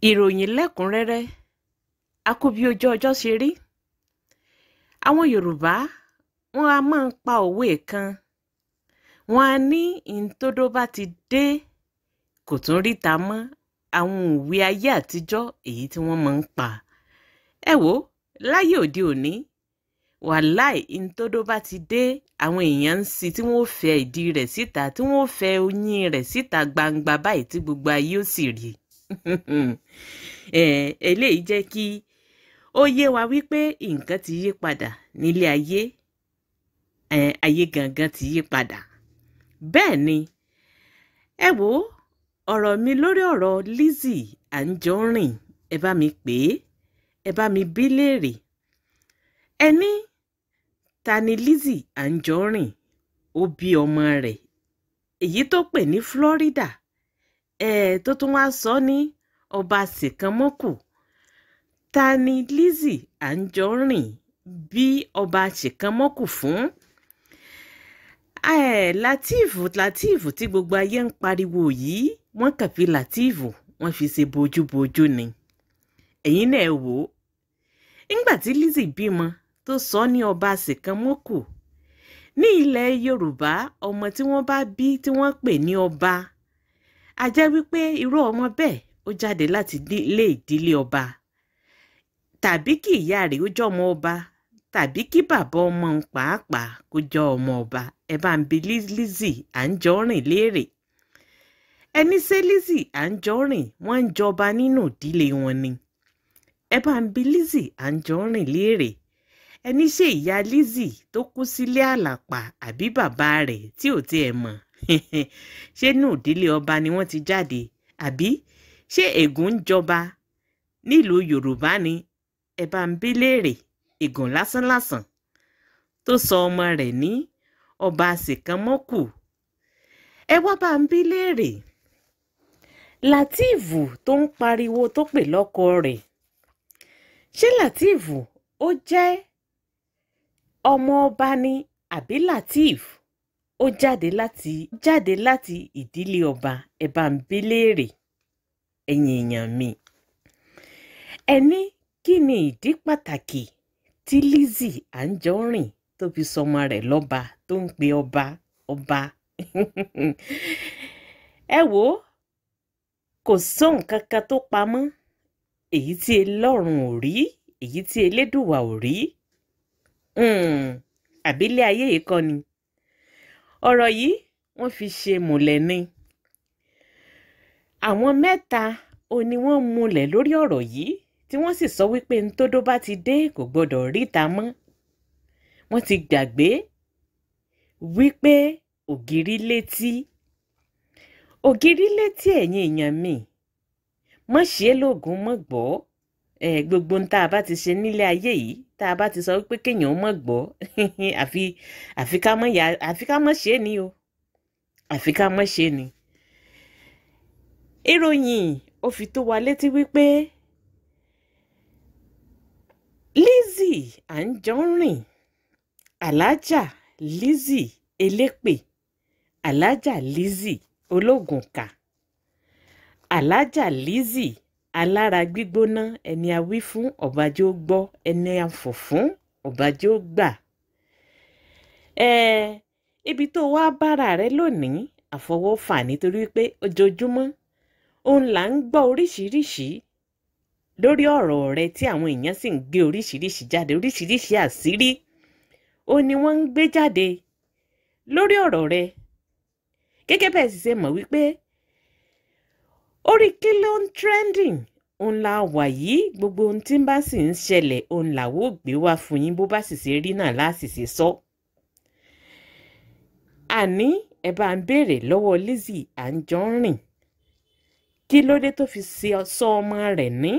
Ìròyìn lẹ́kùnrẹ́rẹ́. A kú bí ojú ọjọ́ ṣe rí. Àwọn Yorùbá wọn a máa ń pa òwe kan. Wọn a ní ìntòdó bá ti dé kò tún ríta mọ́. Àwọn òwe ayé àtijọ́ èyí tí wọ́n máa ń pa. Ẹ wò ó, láyé òde òní, wàláì ìntòdó bá ti dé, àwọn èèyàn ń sí tí wọ́n ó fẹ́ ìdí rẹ̀ síta, tí wọ́n ó fẹ́ oyin rẹ̀ síta gbangba báyìí tí gbogbo ayé ó sì rí. Eléyìí jẹ́ kí ó yé wa wípé nǹkan ti yí padà nílé ayé. Ayé gangan ti yí padà. Bẹ́ẹ̀ ni, ẹ wò ó, ọ̀rọ̀ mi lórí ọ̀rọ̀ Lizzy Anjorin, ẹ bá mi pè é, ẹ bá mi bí léèrè. Ẹ ní ta ni Lizzy Anjorin? Ó bí ọmọ rẹ̀ èyí tó pè ní Florida, tó tún wá sọ ní ọba Ṣèkánmọ́kù. Ta ni Lizzy Anjorin bí ọba Ṣèkánmọ́kù fún? Lateef Lateef tí gbogbo ayé ń pariwo yìí, wọ́n kàn fi Lateef wọ́n fi ṣe bojúbojú ni. Ẹ̀yin náà ẹ wò ó, nígbà tí Lizzy bímọ tó sọ ní ọba Ṣèkánmọ́kù ní ilẹ̀ Yorùbá, ọmọ tí wọ́n bá bí tí wọ́n pè ní ọba, a jẹ́ wípé irú ọmọ bẹ́ẹ̀ ó jáde láti ilé ìdílé ọba, tàbí kí ìyá rẹ̀ ó jọmọ ọba, tàbí kí bàbá ọmọ ń pàápàá kó jọ ọmọ ọba. Ẹ bá ń bi Lizzy Anjorin léèrè. Ẹni ṣé Lizzy Anjorin wọ́n ń jọba nínú ìdílé wọn ni? Ẹ bá ń bi Lizzy Anjorin léèrè. Ẹni ṣé ìyá Lizzy tó kú sílé àlàpà àbí bàbá rẹ̀ tí ò tiẹ̀ mọ̀, ṣé nínú ìdílé ọba ni wọ́n ti jáde? Àbí ṣé ègún ń jọba nílùú Yorùbá ni? Ẹ bá ń bi léèrè. Ègún lásánlàsàn tó sọ ọmọ rẹ̀ ní ọba Ṣèkánmọ́kù. Ẹ wá bá ń bi léèrè. Lateef tó ń pariwo tó pè lọ́kọ rẹ̀, ṣé Lateef ó jẹ́ ọmọ ọba ni àbí Lateef ó jáde láti ìdílé ọba? Ẹ bá ń bi léèrè, ẹ̀yin èèyàn mi. Ẹ ní kí ni ìdí pàtàkì tí Lizzy Anjorin tó fi sọmọ rẹ̀ lọ́ba tó ń pe ọba ọba? Ẹ wò ó, kò sóhun kankan tó pamọ́ èyí tí Ọlọ́run ò rí, èyí tí Elédùwà ò rí. Àbílẹ̀ ayé yìí kọ́ ni ọ̀rọ̀ yìí wọ́n fi ṣe múlẹ̀ ni. Àwọn mẹ́ta ò ní wọ́n múlẹ̀ lórí ọ̀rọ̀ yìí, tí wọ́n sì sọ wípé ntódó bá ti dé kò gbọ́dọ̀ ríta mọ́. Wọ́n ti gbàgbé wípé ògiri létí, ògiri létí. Ẹ̀yin èèyàn mi, mọ̀ ṣe é lóògùn mọ̀ gbọ́. Gbogbo ohun tá a bá ti ṣe nílé ayé yìí, tá a bá ti sọ wípé kéèyàn mọ̀ gbọ́, àfi ká mọ̀ ṣe ni o, àfi ká mọ̀ ṣe ni. Ìròyìn ó fi tó wa létí wípé Lizzy Anjorin, Alájà Lizzy elépè, Alájà Lizzy ológunka, Alájà Lizzy alára gbígbóná, ẹni a wí fún ọ̀bàjẹ́ ó gbọ́, ẹni a fọ̀ fún ọ̀bàjẹ́ ó gbà. Ibi tó wá bára rẹ lónìí àfọwọ́fà, nítorí pé ojoojúmọ́ òun là ń gbọ́ oríṣiríṣi lórí ọ̀rọ̀ rẹ tí àwọn èèyàn sì ń gbé oríṣiríṣi jáde, oríṣiríṣi àṣírí ó ní wọ́n ń gbé jáde lórí ọ̀rọ̀ rẹ. Gẹ́gẹ́ bẹ́ẹ̀ sì ṣe mọ̀ wípé orí kí ló ń trending òun la wà yìí, gbogbo ohun tí ń bá sì ń ṣẹlẹ̀ òun làwọ̀ gbé wá fún yín, bó bá sì ṣe rí náà láti ṣe sọ. Àní ẹ bá ń béèrè lọ́wọ́ Lizzy Anjorin, kí ló dé tó fi sọ ọmọ rẹ̀ ní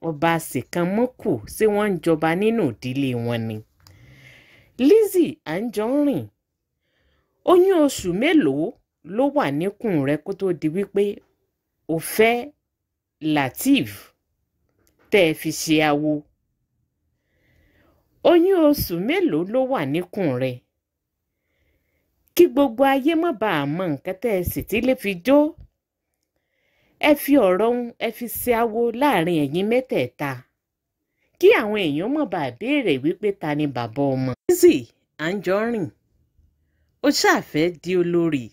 ọba Ṣèkánmọ́kù? Ṣé wọ́n ń jọba nínú ìdílé wọn ni? Lizzy Anjorin, oyún oṣù mélòó ló wà níkùn rẹ̀ kó tó di wípé o fẹ́ Lateef tẹ́ ẹ fi ṣe awo? Oyún oṣù mélòó ló wà níkùn rẹ̀? Kí gbogbo ayé má bàa mọ nǹkan tẹ́ ẹ sì tí lè fi jó. Ẹ fi ọ̀rọ̀ ń ẹ fi ṣe awo láàrin ẹ̀yin mẹ́tẹ̀ẹ̀ta kí àwọn èèyàn mọ̀ bá béèrè wípé ta ni bàbá ọmọ. Lizzy Anjorin, ó ṣàfẹ́ di olórí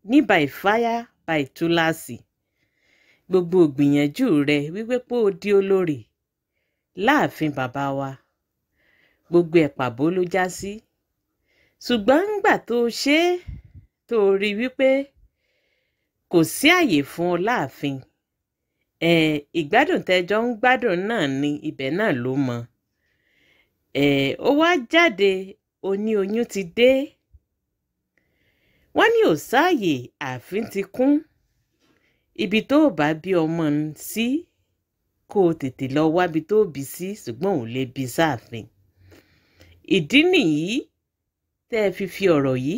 ní by fire by túláàsì. Gbogbo ìgbìyànjú rẹ wípé pé ó di olórí láàfin bàbá wa, gbogbo ẹ̀ pàbó ló já sí. Ṣùgbọ́n ńgbà tó ṣe é tó rí wípé kò sí àyè fún ọ láàfin, ìgbádùn tẹjọ ń gbádùn náà ni ibẹ̀ náà ló mọ. Ó wá jáde, ó ní oyún ti dé. Wọ́n ní ò sáàyè, ààfin ti kún. Ibi tó bá bí ọmọ sí kó o tètè lọ wábi tó bí sí, ṣùgbọ́n ò lè bí sáàfin. Ìdí nìyí tẹ́ ẹ fi fi ọ̀rọ̀ yìí,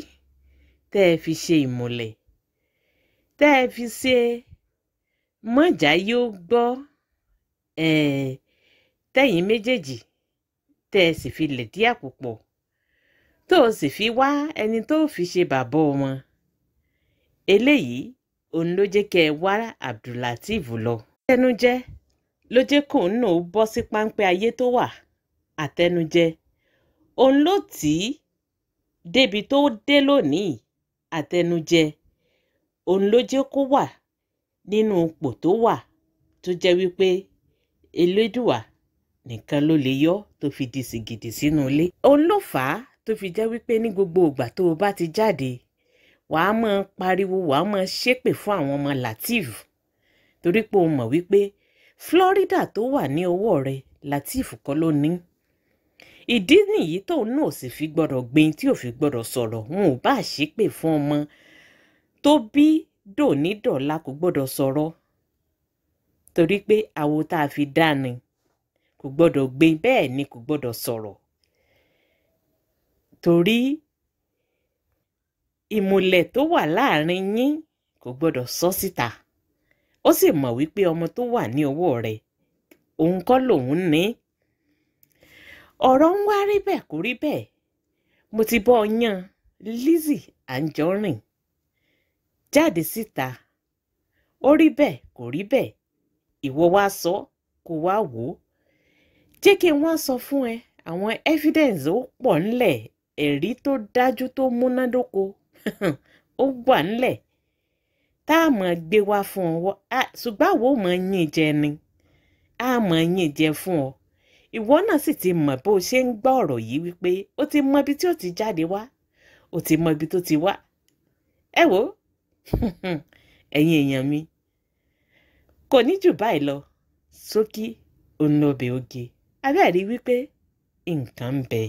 tẹ́ ẹ fi ṣe ìmùlẹ̀, tẹ́ ẹ fi ṣe mọ̀já yóò gbọ́, tẹ́yìn méjèèjì tẹ́ ẹ sì fi lẹ̀dí àpò pọ̀, tó o sì fi wá ẹni tó fi ṣe bàbá ọmọ. Eléyìí òun ló jẹ́ kẹ́ ẹ wá Abdulateef lọ. Àtẹnujẹ ló jẹ́ kóun náà bọ́ sí páńpẹ́ ayé tó wà. Àtẹnujẹ òun ló tì í débi tó dé lónìí. Àtẹnujẹ òun ló jẹ́ kó wà nínú ipò tó wà, tó jẹ́ wípé Elédùà nìkan ló lè yọ tó fi di sìgìdì sínú ilé. Òun ló fà á tó fi jẹ́ wípé ní gbogbo ìgbà tó o bá ti jáde, wàá máa pariwo, wàá máa ṣépè fún àwọn ọmọ Lateef, torí pé o mọ̀ wípé Florida tó wà ní ọwọ́ rẹ, Lateef kọ́ ló ní. Ìdí nìyí tóun náà sì fi gbọ́dọ̀ gbin, tí ò fi gbọ́dọ̀ sọ̀rọ̀. Wọn ò bá ṣépè fún ọmọ tó bí dònídọ̀la, kò gbọ́dọ̀ sọ̀rọ̀, torí pé àwo tá a fi dá ni, kò gbọ́dọ̀ gbin, bẹ́ẹ̀ ni kò gbọ́dọ̀ sọ̀rọ̀, torí ìmùlẹ̀ tó wà láàrin yín kò gbọ́dọ̀ sọ síta. Ó sì mọ̀ wípé ọmọ tó wà ní ọwọ́ rẹ̀ òun kọ́ lòun ní. Ọ̀rọ̀ ń wá rí bẹ́ẹ̀ kò rí bẹ́ẹ̀. Mo ti bọ́ ọ yán Lizzy Anjorin jáde síta. Ó rí bẹ́ẹ̀ kò rí bẹ́ẹ̀, ìwọ wá sọ kó wá wò ó. Jẹ́ kí n wá sọ fún ẹ, àwọn evidence ó pọ̀ ńlẹ̀, ẹ̀rí tó dájú tó múnádóko ó wà ńlẹ̀ tá a mọ̀ gbé wá fún ọ. Ṣùgbọ́n àwọn ò mọ̀ yín jẹ ni, a mọ̀ yín jẹ fún ọ. Ìwọ náà sì ti mọ̀ bó o ṣe ń gbọ́ ọ̀rọ̀ yìí wípé ó ti mọ ibi tí ó ti jáde wá, ó ti mọ ibi tó ti wá. Ẹ wò ó, ẹ̀yin èèyàn mi, kò ní jù báyìí lọ. Ṣókí òun lọbẹ̀ oge, abẹ́ẹ̀rí wípé nǹkan ń bẹ.